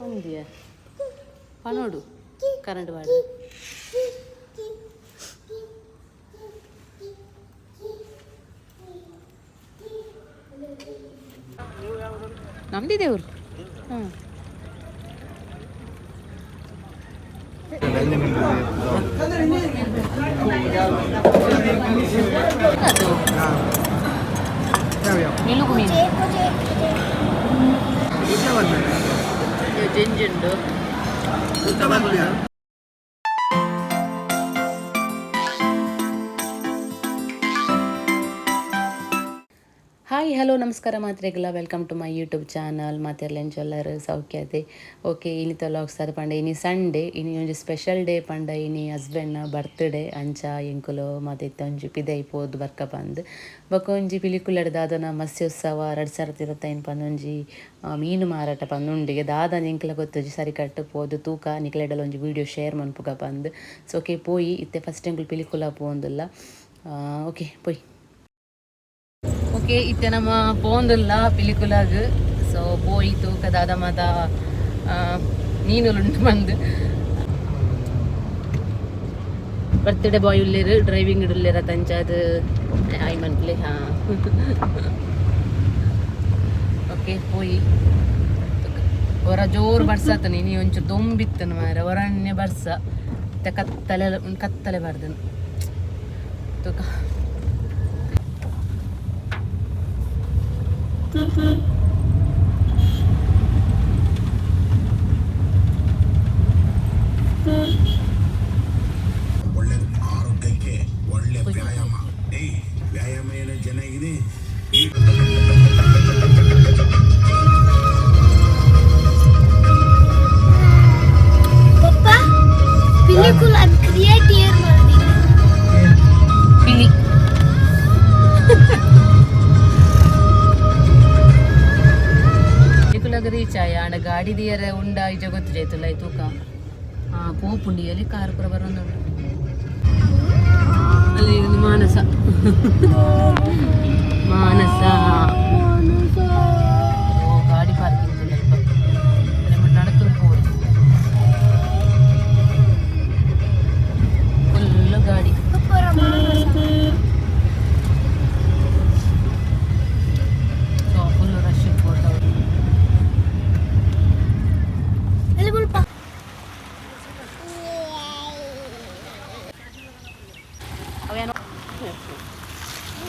ಒಂದಿಯ ಪನೋಡು ಕರೆಂಟ್ ಬಾಡ ನಮ್ದಿದೆ ಅವರು. ಹಾಂ. ಅದು ಮಿಲುಗು ಮೀನು ಜಂಜುಂಡು. ಹಾಯ್, ಹಲೋ, ನಮಸ್ಕಾರ ಮಾತ್ರೆಗಳ. Welcome to my YouTube channel. ಮಾತೆರ್ಲ ಎಂಚೊಲ್ಲರ್? ಸೌಖ್ಯತೆ? ಓಕೆ, ಇನಿತ ವ್ಲಾಗ್ ಸ್ಟಾರ್ಟ್ ಪಂಡ ಇನಿ ಸಂಡೇ, ಇನಿ ಒಂಜಿ ಸ್ಪೆಷಲ್ ಡೇ ಪಂಡ ಇನಿ ಹಸ್ಬೆಂಡ್ನ ಬರ್ತ್ಡೇ. ಅಂಚ ಎಂಕುಲು ಮಾತ ಒಂಜಿ ಪಿದೈ ಪೋದು ಬರ್ಕ ಪಂದ್. ಬೊಕ ಒಂಜಿ ಪಿಲಿಕುಲಡ್ ದಾದನ ಮತ್ಸ್ಯೋತ್ಸವ 2025 ಪಂದ್ ಒಂಜಿ ಮೀನು ಮಾರಾಟ ಪಂದ್ ಉಂಡಿಗೆ. ದಾದನ ಎಂಕಲ ಗೊತ್ತುಜಿ ಸರಿ ಕಟ್ಟು. ಪೋದು ತೂಕ, ನಿಕ್ಲೆಡಲ ಒಂಜಿ ವೀಡಿಯೋ ಶೇರ್ ಮನ್ಪುಗ ಪಂದ್. ಸೊ ಓಕೆ, ಪೋಯಿ. ಇತ್ತೆ ಫಸ್ಟ್ ಎಂಕುಲು ಪಿಲಿಕುಲ ಪೋಂದುಲ್ಲ. ಓಕೆ, ಪೋಯಿ. ಓಕೆ, ಇತ್ತೆ ನಮ್ಮ ಪೋಂದುಲ್ಲ ಪಿಲಿಕುಲಾಗ್. ಸೊ ಪೋಯಿ ತೂಕ ದಾದ ಮಾತ ಮೀನುಲುಂಡು ಬಂದು. ಬರ್ತ್ಡೇ ಬಾಯ್ ಉಲ್ಲೇರು, ಡ್ರೈವಿಂಗ್ ಉಲ್ಲೇರ ತಂಚಾದ ಆಯ್ ಮನ್ಪ್ಲೆ. ಹಾಂ, ಓಕೆ, ಪೋಯಿ. ಹೊರ ಜೋರು ಬರ್ಸಾತನ. ಇನಿ ಒಂಚೂರು ದೊಂಬಿತ್ತನ ಮಾರ, ಹೊರನ್ನೆ ಬರ್ಸ. ಇತ್ತೆ ಕತ್ತಲೆ ಕತ್ತಲೆ ಬರ್ದನು. ತೂಕ. ಒಳ್ಳೆ ಆರೋಗ್ಯಕ್ಕೆ ಒಳ್ಳೆ ವ್ಯಾಯಾಮ. ಏಯ್, ವ್ಯಾಯಾಮ ಏನೋ ಚೆನ್ನಾಗಿದೆ. ಪಪ್ಪ, ಪಿಲಿಕುಲ್ ಅಂಡ್ ಕ್ರಿಯೇಟ್ ಏರ್ ಮಾಡ್ತೀನಿ. ಪಿಲಿ ಪಿಲಿಕುಲಗ್ ರೀಚ್ ಆಯ. ಆಂಡ ಗಾಡಿ ದಿಯರೆ ಉಂಡ ಇಜ ಗೊತ್ತು ಜೈತುಲ್ಲ. ತೂಕ, ಹಾ, ಪೋಪುಂಡಿ. ಅಲ್ಲಿ ಕಾರ್ ಪೂರ ಬರೋದುಂಡು. ಅಲ್ಲಿ ಒಂದು ಮಾನಸ, ಮಾನಸ. ಓ, ಗಾಡಿ ಪಾರ್ಕಿಂಗ್ ಅಲ್ಪ ನಡಕೊಂಡು ಪೋಡು. ಫುಲ್ ಗಾಡಿ. ಪಪ್ಪರ ಮಾನಸ. ಸೊ ಫುಲ್ ರಶ್ ಇರ್ಬೋದು. ಅಲ್ಲಿ ಮುಲ್ಪ. ಅವೇನೋ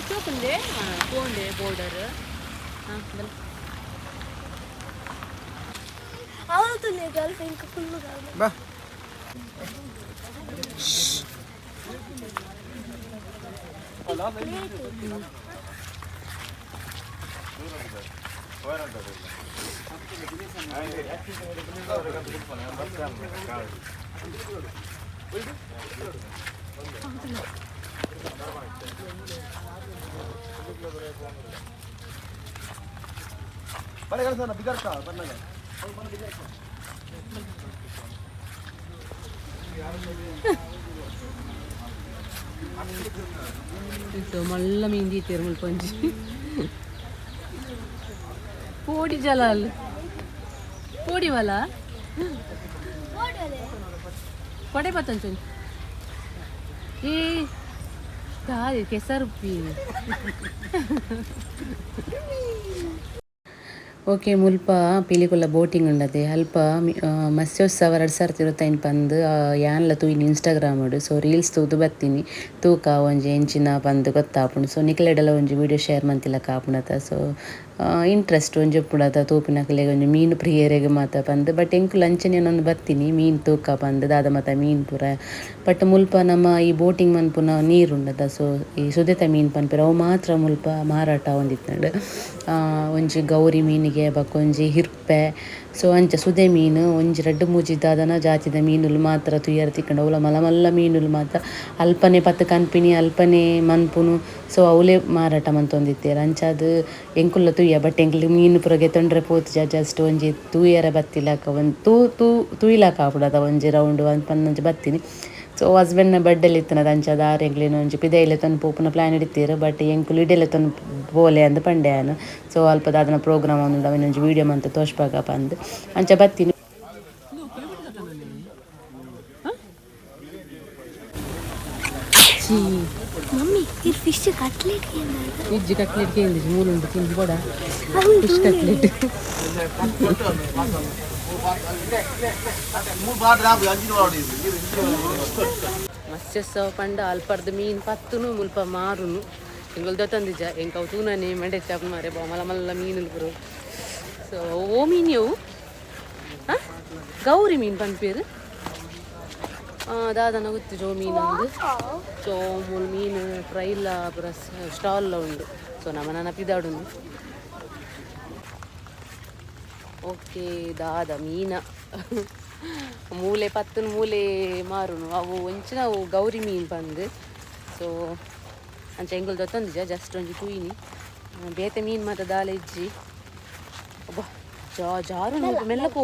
ಚೋಕುಂದೆ ಪೋಂಡೆ ಬೋರ್ಡರ್. ಹಾಂ, ಬಲ. ಅವತ್ತು ಗರ್ಲ್ ಇಂಕ ಫುಲ್. ಬಾ. ಬರ ಕಳ್ಸೋಣ ಬಿಗರ್ಕ ಬಂದಾಗ. ಸೊ ಮಲ್ಲ ಮೀನ್ ದೀತೆರ್ ಮುಲ್ಪ ಒಂಜಿ. ಪೋಡಿ ಜಲಾಲ್, ಪೋಡಿ ವಲ. ಕೊಡೆ ಬತ್ತಂಚು. ಏ ದಾದೆ ಕೆಸರುಪ್ಪಿ. ಓಕೆ, ಮುಲ್ಪ ಪಿಲಿಕುಲ ಬೋಟಿಂಗ್ ಉಂಡತೆ. ಅಲ್ಪ ಮತ್ಸ್ಯೋತ್ಸವ 2025 ಪಂದ್ ಯಾನ್ಲ ತೂಯಿನಿ ಇನ್ಸ್ಟಾಗ್ರಾಮಡ್. ಸೊ ರೀಲ್ಸ್ ತೂದು ಬತ್ತೀನಿ. ತೂಕ ಒಂಜಿ ಎಂಚಿನ ಪಂದ್ ಗೊತ್ತಾಪುಂಡು. ಸೊ ನಿಕ್ಲೆಡಲ ಒಂಜಿ ವೀಡಿಯೋ ಶೇರ್ ಮಂತಿಲಕ ಆಪುಂಡತ. ಸೊ ಇಂಟ್ರೆಸ್ಟ್ ಒಂಜಿ ಉಪ್ಪುಂಡತ ತೂಪಿನಕಲೆಗ್, ಒಂಜಿ ಮೀನು ಪ್ರಿಯರೆಗ್ ಮಾತ ಪಂದ್. ಬಟ್ ಎಂಕುಲು ಅಂಚನೆ ಒಂದೊಂದು ಬತ್ತೀನಿ, ಮೀನು ತೂಕ ಪಂದ್, ದಾದ ಮಾತ ಮೀನು ಪೂರ. ಬಟ್ ಮುಲ್ಪ ನಮ್ಮ ಈ ಬೋಟಿಂಗ್ ಮನ್ಪುನ ನೀರು ಉಂಡತ. ಸೊ ಈ ಸುದೆತ ಮೀನು ಪನ್ಪೆರ್, ಅವು ಮಾತ್ರ ಮುಲ್ಪ ಮಾರಾಟ ಆವೊಂದಿತ್ತ್ಂಡ್. ಒಂಜಿ ಗೌರಿ ಮೀನಿಗೆ, ಬೊಕ ಒಂಜಿ ಹಿರ್ಪೆ, ಸೊ ಅಂಚ ಸುದೆ ಮೀನು ಒಂಜಿ ರಡ್ಡ್ ಮೂಜಿ ದಾದನ ಜಾತಿದ ಮೀನುಲು ಮಾತ್ರ ತೂಯರೆ ತಿಕ್ಕುಂಡು. ಅವುಲ ಮಲ್ಲ ಮಲ್ಲ ಮೀನುಲು ಮಾತ್ರ ಅಲ್ಪನೆ ಪತ್ತ್ ಕನ್ಪಿನಿ, ಅಲ್ಪನೆ ಮನ್ಪುನು. ಸೊ ಅವುಲೇ ಮಾರಾಟ ಮಂತೊಂದಿತ್ತೆರ್. ಅಂಚಾದ್ ಎಂಕುಲ್ಲ ತೂಯ, ಬಟ್ ಎಂಕ್ಲು ಮೀನು ಪೂರ ಗೆತೊಂಡ್ರೆ ಪೋತುಜ. ಜಸ್ಟ್ ಒಂಜಿ ತೂಯರೆ ಬತ್ತಿಲಕ, ಒಂಜಿ ತೂ ತೂ ತೂಯಿಲಕ ಆಪುಂಡತ ಒಂಜಿ ರೌಂಡ್ ಪಂದ್ ಬತ್ತಿನಿ. ಸೊ ಹಸ್ಬೆಂಡ್ನ ಬರ್ಡೇ ಇತ್ತನದ, ಅಂಚಾದ್ ಆರ್ ಎಂಕ್ಲೆನ ಒಂಜಿ ಪಿದಯಿ ಲೆತ್ತೊಂದು ಪೋಪುನ ಪ್ಲಾನ್ ಇಡಿತ್ತೆರ್. ಬಟ್ ಎಂಕುಲು ಇಡೆ ಲೆತ್ತೊಂದು ಪೋಲೆ ಅಂದ್ ಪಂಡೆ ಯಾನ್. ಸೊ ಅಲ್ಪ ದಾದನ ಪ್ರೋಗ್ರಾಮ್ ಉಂಡು, ಅವೆನ್ ಒಂಜಿ ವೀಡಿಯೋ ಮಂತ್ ತೋಜ್ಪಾಗ ಪಂದ್ ಅಂಚ ಬತ್ತಿನಿ. Fish cutlet. ಇಜ್ಜಿ, ಕಟ್ಲೆಟ್ ಕೇಂದಿಜಿ, ಮೂಲುಂಡು, ತಿಂದು ಕೊಡ ಫಿಶ್ ಕಟ್ಲೆಟ್. ಮತ್ಸ್ಯೋತ್ಸವ ಪಂಡ ಅಲ್ಪರ್ದು ಮೀನು ಪತ್ತುನು ಮುಲ್ಪ ಮಾರುನು. ಎಂಕುಲು ದೊತ್ತಂದಿಜ, ಎಂಕವು ತೂನನೆ ಮಂಡೆ ಚಾಪ್ ಮಾರೆ. ಮಲ್ಲ ಮಲ್ಲ ಮೀನುಲು ಪೂರ. ಸೊ ಓ ಮೀನು ಅವು? ಹಾಂ, ಗೌರಿ ಮೀನು ಪನ್ಪೇರು. ದಾದನ ಗೊತ್ತು ಜೋ ಮೀನು ಅಂದು. ಸೊ ಮೂಲು ಮೀನು ಫ್ರೈಲ ಪೂರ ಸ್ಟಾಲ್ಲ ಉಂಡು. ಸೊ ನಮ್ಮ ನನ್ನ ಪಿದಾಡುನು. ಓಕೆ, ದಾದ ಮೀನ ಮೂಲೆ ಪತ್ತುನು ಮೂಲೆ ಮಾರುನು. ಅವು ಒಂಚಿನ ಅವು ಗೌರಿ ಮೀನು ಪಂದು. ಸೊ ಅಂಚ ಎಂಕುಲು ದೊತ್ತೊಂದಿಜ, ಜಸ್ಟ್ ಒಂಜಿ ತೂಯಿನಿ. ಬೇತೆ ಮೀನು ಮಾತ ದಾಲ ಇಜ್ಜಿ. ಅಬ್ಬಾ, ಜಾರು ಮೆಲ್ಲ ಪೋ.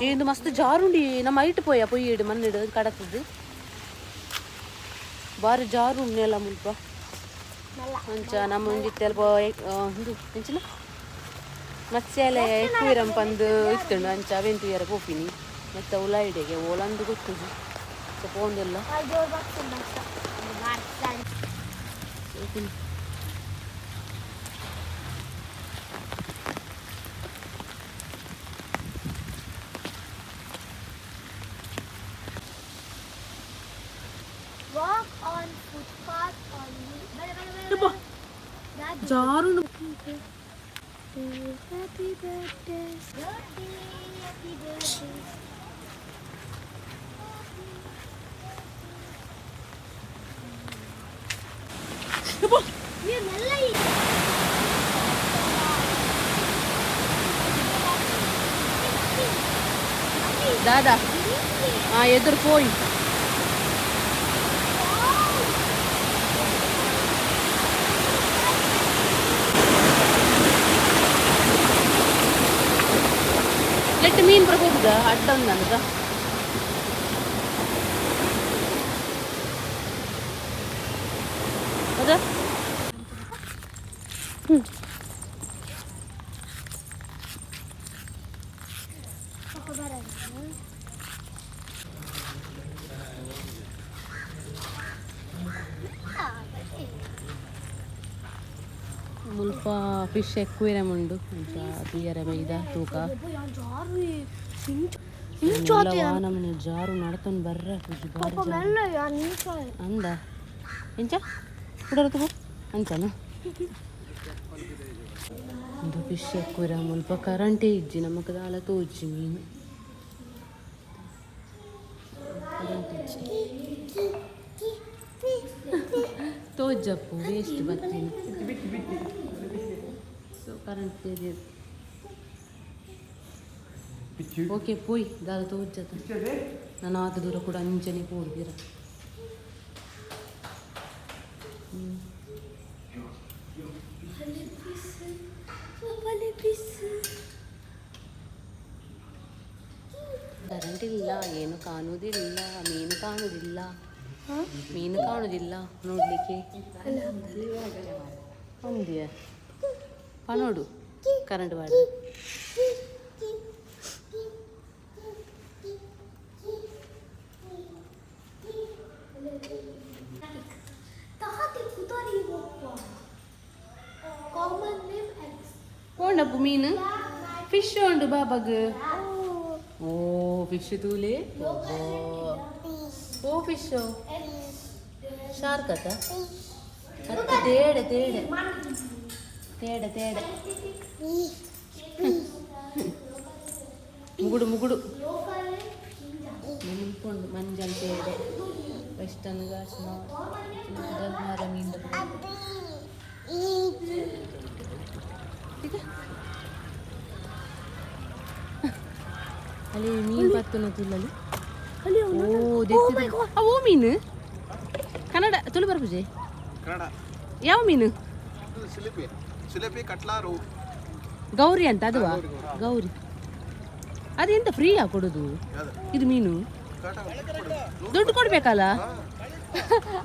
ಇಂದು ಮಸ್ತ್ ಜಾರುಂಡಿ. ನಮ್ಮ ಐಟ್ ಪೋಯ ಪೊಯ್ಯಿಡು ಮಣ್ಣಿಡು ಕಡತದ್ದು ಬಾರಿ ಜಾರು ನೆಲ ಮುಲ್ಪ. ಅಂಚ ನಮ್ಮ ಒಂಜಿ ಅಲ್ಪ ಇಂದು ಎಂಚಿನ ಮತ್ಸ್ಯಾಲಯ ಎಕ್ಕುವಿರಂ ಪಂದು ಇತ್ತುಂಡು. ಅಂಚ ಅವೆನ್ ತೂಯರ ಪೋಪಿನಿ. ಮತ್ತೆ ಉಲಾಯಿಡೆಗೆ ಓಲಂದು ಗೊತ್ತುಜಿ. ಸೊ ಪೋಂದೆಲ್ಲ. Walk on footpath on the ಜಾರು. Happy birthday, happy birthday. ದಾದಾ ಆ ಎದುರು ಪೋಯಿ. ನೆಟ್ ಮೀನು ಪೂರ ಹೋಗುದ ಅಡ್ಡ ಉಂಡು ನನಗ. ಹೌದಾ? ಮುಲ್ಪ ಫಿಶ್ ಎಕ್ವೇರಿಯಂ ಉಂಡು. ಅಂಚ ತೂಯರೆ ಬೈದ ತೂಕ. ನಮನೆ ಜಾರು, ನಡ್ತೊಂದು ಬರ್ರ ಪೂಜಿ ಬಾರಿ ಜಾರು. ಅಂದ ಎಂಚ ಕುಡರ ತಗೋ ಅಂಚನ. ಒಂದು ಫಿಶ್ ಎಕ್ವೇರಿಯಂ. ಮುಲ್ಪ ಕರೆಂಟೇ ಇಜ್ಜಿ, ನಮಕ್ ದಾಲ ತೋಜಿ. ಮೀನು ಕರೆಂಟ್ ಇಜ್ಜಿ, ತೋಜಪ್ಪು ವೇಸ್ಟ್ ಬರ್ತೀನಿ. ಸೊ ಕರೆಂಟ್ ಓಕೆ ಪೋಯ್ ದಾಲ ತೋಜತ. ನಾನು ಆತ ದೂರ ಕೂಡ ಅಂಚನೆ ಪೋಡ್ದಿರ. ಕರೆಂಟ್ ಇಲ್ಲ, ಏನು ಕಾಣುವುದಿಲ್ಲ, ಮೀನು ಕಾಣುವುದಿಲ್ಲ, ಮೀನು ಕಾಣುವುದಿಲ್ಲ ನೋಡಲಿಕ್ಕೆ. ಒಂದಿಯ ಪನೋಡು ಕರೆಂಟ್ ಬಾಡ. Common name X. ಪೋಂಡಪ್ಪು ಮೀನು ಫಿಶ್ ಉಂಡು ಬಾಬಾಗ್. ಓ ಫಿಶ್ ತೂಲೆ. ಓ ಫಿಶ್ ಶಾರ್ಕ್ ಅತ್ತ ಅತ್ತ. ತೇಡೆ ತೇಡೆ ತೇಡೆ ತೇಡೆ. ಮುಗುಡು ಮುಗುಡು ಮುಲ್ಪುಂಡು. ಮಂಜಲ್ ತೇಡೆ, ವೆಸ್ಟರ್ನ್ ಘಾಟ್ಸ್ ಮಾರ ಮೀನು. ಅಲ್ಲಿ ಮೀನು ಪತ್ತುನ ತುಲ್ಲಲ್ಲಿ. ಓ ಓ ಮೀನು ಕನ್ನಡ ತುಳು ಬರ್ಪುಜೆ. ಕನ್ನಡ. ಯಾವ ಮೀನು? ಸಿಲಿಪಿ, ಸಿಲಿಪಿ, ಕಟ್ಲಾರು. ಗೌರಿ ಅಂತ ಅದುವಾ? ಗೌರಿ. ಅದೆಂತ ಫ್ರೀಯಾ ಕೊಡುದು? ಇದು ಮೀನು ದುಡ್ಡು ಕೊಡ್ಬೇಕಲ್ಲ.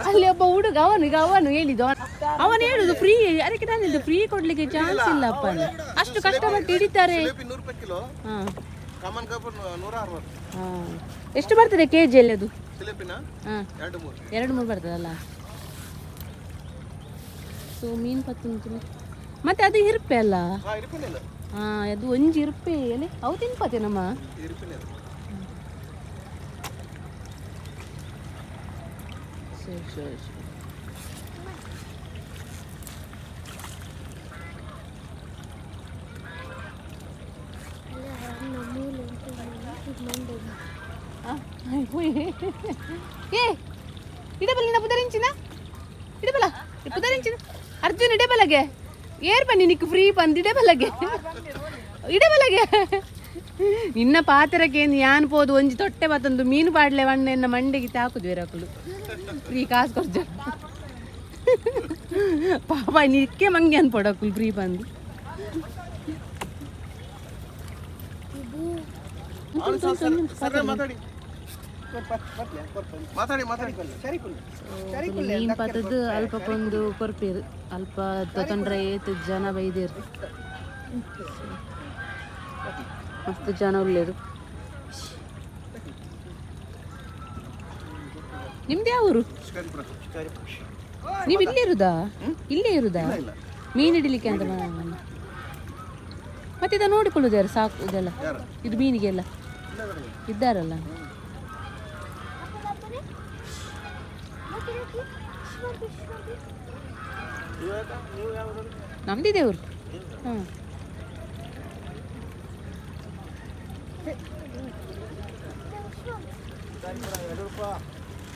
ಅಲ್ಲಿ ಒಬ್ಬ ಹುಡುಗ, ಅವನಿಗೆ ಅವನು ಹೇಳಿದ್ದು, ಅವನು ಹೇಳುದು ಫ್ರೀ. ಅದಕ್ಕೆ ನಾನು ಹೇಳಿದ್ದು ಫ್ರೀ ಕೊಡ್ಲಿಕ್ಕೆ ಚಾನ್ಸ್ ಇಲ್ಲಪ್ಪ, ಅಷ್ಟು ಕಷ್ಟಪಟ್ಟು ಹಿಡಿತಾರೆ. ಸಿಲಿಪಿ 100 ರೂಪಾಯಿ ಕಿಲೋ. ಹಾಂ. Common copper 160. ಹಾಂ, ಎಷ್ಟು ಬರ್ತದೆ ಕೆ ಜಿಯಲ್ಲಿ ಅದು? ಸಿಲಿಪಿನ? ಹಾಂ. ಎರಡು ಮೂರು. ಎರಡು ಮೂರು ಬರ್ತದಲ್ಲ. ಸೊ ಮೀನು ಪತ್ತುಂತು ಮತ್ತೆ ಅದು ಇರ್ಪೆ ಅಲ್ಲ? ಹಾಂ, ಇರಿಪಿನ ಇಲ್ಲ. ಹಾಂ, ಅದು ಒಂಜಿ ಇರ್ಪೆ ಎಲೆ ಅವು ತಿನ್ಪತೆ ನಮ್ಮ. ಇರಿಪಿನ ಇದು. ಸರಿ ಸರಿ ಸರಿ. ఏ ಇಡಬಲ್ಲ ನಿನ್ನ ಪುದರಿಂಚಿನ ಇಡಬಲ್ಲ ಪುದರಿಂಚಿನ ಅರ್ಜುನ್ ಇಡಬಲಗೆ ಏರ್ ಬನ್ನಿ ನಿಕ್ ಫ್ರೀ ಬಂದು ಇಡಬಲಗೆ ಇಡಬಲಗೆ ನಿನ್ನ ಪಾತ್ರಕ್ಕೆ ಯಾನ್ ಪೋದು ಒಂಜಿ ತೊಟ್ಟೆ ಬತ್ತೊಂದು ಮೀನು ಪಾಡ್ಲೆ ವಣ್ಣ ಎನ್ನ ಮಂಡೆಗೆ ತಾಕುದು ಬೇರಕುಲು ಫ್ರೀ ಕಾಸು ಕೊರ್ಜ ಪಾಪ ನಿಕ್ಕೆ ಮಂಗೆ ಅನ್ಪೊಡಕುಲು ಫ್ರೀ ಬಂದು. ಸರ್, ಮಾತಾಡಿ ಮಾತಾಡಿ ಮಾತಾಡಿ. ಮೀನು ಪತ್ತದ್ದು ಅಲ್ಪ ಕೊಂದು ಕೊರ್ಪೇರು ಅಲ್ಪ ತೊಂದರೆ ಏತ್ ಜನ ಬೈದೇರು, ಮಸ್ತ್ ಜನ ಉಳ್ಳೇರು. ನಿಮ್ದು ಯಾವ ಊರು? ಶಿಕಾರಿಪುರ. ನೀವು ಇಲ್ಲೇ ಇರುದಾ? ಇಲ್ಲೇ ಇರುದಾ? ಮೀನು ಹಿಡಿಲಿಕ್ಕೆ ಅಂತ ಮತ್ತೆ ಇದನ್ನು ನೋಡಿಕೊಳ್ಳುದು ಯಾರು? ಸಾಕು ಇದೆಲ್ಲ. ಯಾರು? ಇದು ಮೀನಿಗೆಲ್ಲ ಇದ್ದಾರಲ್ಲ. ನಮ್ದಿದೆ ಊರು. ಹಾಂ,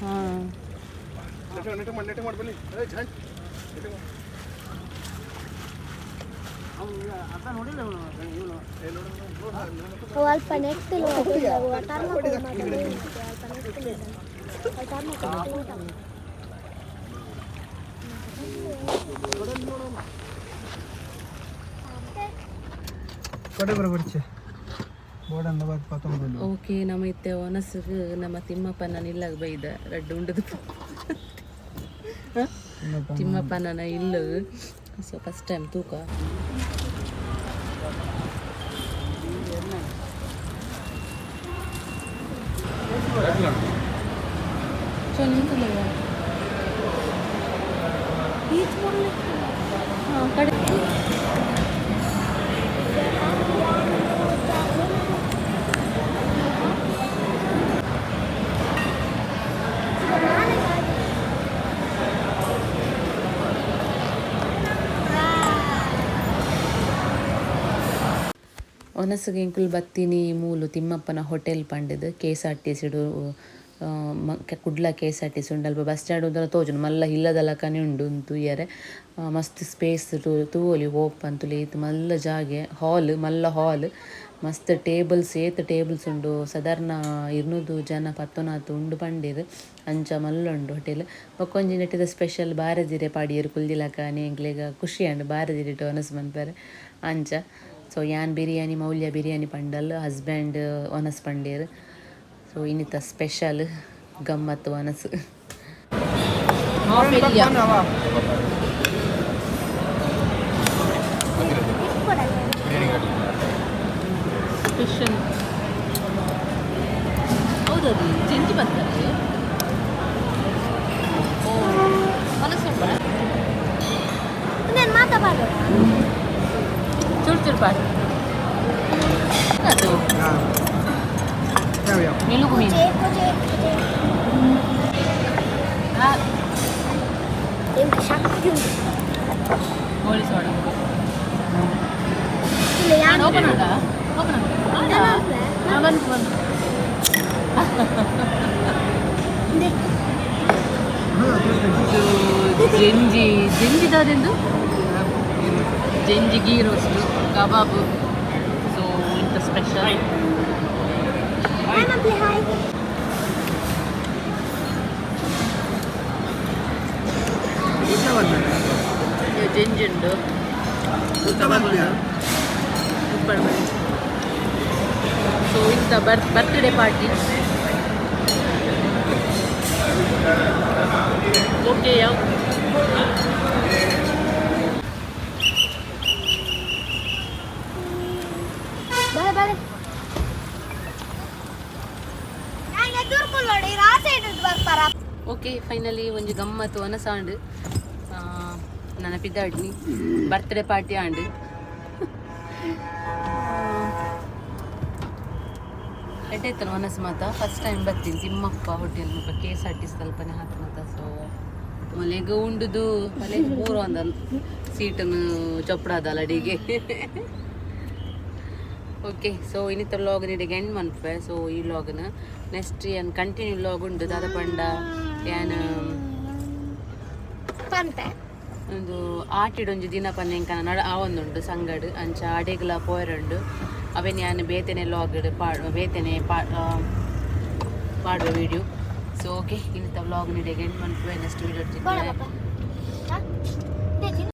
ಹಾಂ. ನೆಟ್ ನೆಟ್ ಮಾಡಿ, ನೆಟ್ ಮಾಡಿ ಬನ್ನಿ. ಏ, ಝಂಟ್. ನೆಟ್ ಮಾಡಿ. ಅಲ್ಪ ನೆಕ್ತಿಲ್ಲ. ಓಕೆ, ನಮ್ಮ ಇತ್ತೆ ಒನಸ್ಗ್ ನಮ್ಮ ತಿಮ್ಮಪ್ಪನ ಇಲ್ಲಾಗ ಬೈದ ರಡ್ಡು ಉಂಡದು ತಿಮ್ಮಪ್ಪನ ಇಲ್ಲು. ಸೊ ಫಸ್ಟ್ ಟೈಮ್ ತೂಕ. ಸೊ ನಿಂತಲ್ಲ ಹಾಂ ಕಡೆ. ಒನಸ್ಗೆ ಎಂಕುಲು ಬತ್ತಿನಿ ಮೂಲು ತಿಮ್ಮಪ್ಪನ ಹೋಟೆಲ್ ಪಂಡದು ಕೆಎಸ್ಆರ್ಟಿಸಿಡು, ಕುಡ್ಲ ಕೆಎಸ್ಆರ್ಟಿಸಿ ಉಂಡು. ಅಲ್ಪ ಬಸ್ ಸ್ಟ್ಯಾಂಡ್ ಉಂದಲ ತೋಜುಂಡು, ಮಲ್ಲ ಇಲ್ಲದ ಲಕನೆ ಉಂಡು ತೂಯರೆ. ಮಸ್ತ್ ಸ್ಪೇಸ್ ತೂವೊಲಿ, ಓಪನ್ ತುಲೆ ಇತ್ತು ಮಲ್ಲ ಜಾಗೆ, ಹಾಲ್ ಮಲ್ಲ ಹಾಲ್, ಮಸ್ತ್ ಟೇಬಲ್ಸ್, ಏತ್ ಟೇಬಲ್ಸ್ ಉಂಡು. ಸಾಧಾರಣ 200 ಜನ ಪತ್ತೊನಾತ್ ಉಂಡು ಪಂಡೆರ್, ಅಂಚ ಮಲ್ಲ ಉಂಡು ಹೋಟೆಲ್. ಬೊಕ್ಕೊಂಜಿ ನೆಟ್ಟಿದ ಸ್ಪೆಷಲ್ ಬಾರೆದಿರೆ ಪಾಡಿಯೆರ್ ಕುಲ್ದಿಲಕನೆ. ಎಂಕ್ಲೆಗ್ ಖುಷಿ ಆಂಡ್ ಬಾರೆದಿರೆಟ್ ಒನಸ್ ಮನ್ಪೆರೆ ಅಂಚ. ಸೊ ಯಾನ್ ಬಿರಿಯಾನಿ, ಮೌಲ್ಯ ಬಿರಿಯಾನಿ ಪಂಡಲ್, ಹಸ್ಬೆಂಡ್ ಒನಸ್ ಪಂಡೇರ್. ಸೊ ಇನ್ನಿತ ಸ್ಪೆಷಲ್ ಗಮ್ಮತ್ತು ಒನಸ್. ಸ್ಪೆಷಲ್ ಹೌದದು ಚೆಂಚಿ ಬರ್ತಾರೆ. ಓ ಮನಸ್ಸುಂಟ. ನಾನು ಮಾತಾಡೋದು. ಚೂರು ಚೂರು ಪಾಡು ಅದು ಮೆಲುಗು ಮೀನು. ಶಕ್ತಿ ಉಂಟು. ಕೋಳಿ ಸೋಡಾ. ಇಲ್ಲ ಯಾರು. ಓಪನ್ ಉಂಟಾ? ಓಪನ್ ಉಂಟಾ? ಬಂತು ಬಂತು. ಇದು ಜೆಂಜಿ, ಜೆಂಜಿದಾದೆಂದು ಜೆಂಜಿ ಗೀ ರೋಸ್ಟ್, ಕಬಾಬ್. ಸೊ ಇಂಥ ಸ್ಪೆಷಲ್. ಹಾಯ್. ಜೆಂಜಿ ಉಂಡು, ಕಬಾಬ್ ಉಂಡು. ಸೊ ಇಂಥ ಬರ್ತ್ಡೇ ಪಾರ್ಟಿ. ಓಕೆ, ಯಾವ ಬಳೆ ಬಳೆ ನಾನು ಎದುರ್ಕೊಳ್ಳೋಡಿ ರಾಸೆ ಬರ್ತಾರ. ಓಕೆ, ಫೈನಲಿ ಒಂಜಿ ಗಮ್ಮತ್ತು ಒನಸಾಂಡ್. ನನ ಪಿದಾಡ್ನಿ. ಬರ್ತ್ಡೇ ಪಾರ್ಟಿ ಆಂಡ್. ಎಡ್ಡೆ ಇತ್ತಲ್ಲ ಮನಸ್ಸು ಮಾತ. ಫಸ್ಟ್ ಟೈಮ್ ಬರ್ತೀನಿ ತಿಮ್ಮಪ್ಪ ಹೋಟೆಲ್ ಮುಲ್ಪ ಕೆಎಸ್ಆರ್ಟಿಸಿ ತಲ್ಪನೆ ಹಾಕುನತ. ಸೊ ಮಲೆಗ್ ಉಂಡುದು ಮಲೆಗ್ ಪೂರ ಒಂದ ಸೀಟನ್ನು ಚೊಪ್ಪಡಾದಲ್ಲ ಅಡಿಗೆ. ಓಕೆ, ಸೊ ಇನ್ನಿತ ವ್ಲಾಗ್ ನಿಡೆಗೆ ಎಂಡ್ ಮನ್ಪೆ. ಸೊ ಈ ವ್ಲಾಗ್ನ ನೆಕ್ಸ್ಟ್ ಏನ್ ಕಂಟಿನ್ಯೂ ವ್ಲಾಗ್ ಉಂಡು ದಾದ ಪಂಡ ಯಾನ್ ಪಂಪೆ. ಒಂದು ಆಟಿಡೊಂಜಿ ದಿನ ಪನ್ನೆಂಕನ ನಡ ಆವೊಂದುಂಡು ಸಂಗಡ್. ಅಂಚ ಅಡೆಗ್ಲ ಪೋಯರುಂಡು. ಅವೆನ್ ಯಾನ್ ಬೇತೆನೆ ವ್ಲಾಗ್ ಪಾಡ್, ಬೇತೆನೆ ಪಾಡುವ ವಿಡಿಯೋ. ಸೊ ಓಕೆ, ಇನ್ನಿತ ವ್ಲಾಗ್ ನಿಡೆಗೆ ಎಂಡ್ ಮನ್ಪುವೆ. Next video. ಬೋಡ ಪಾಪ.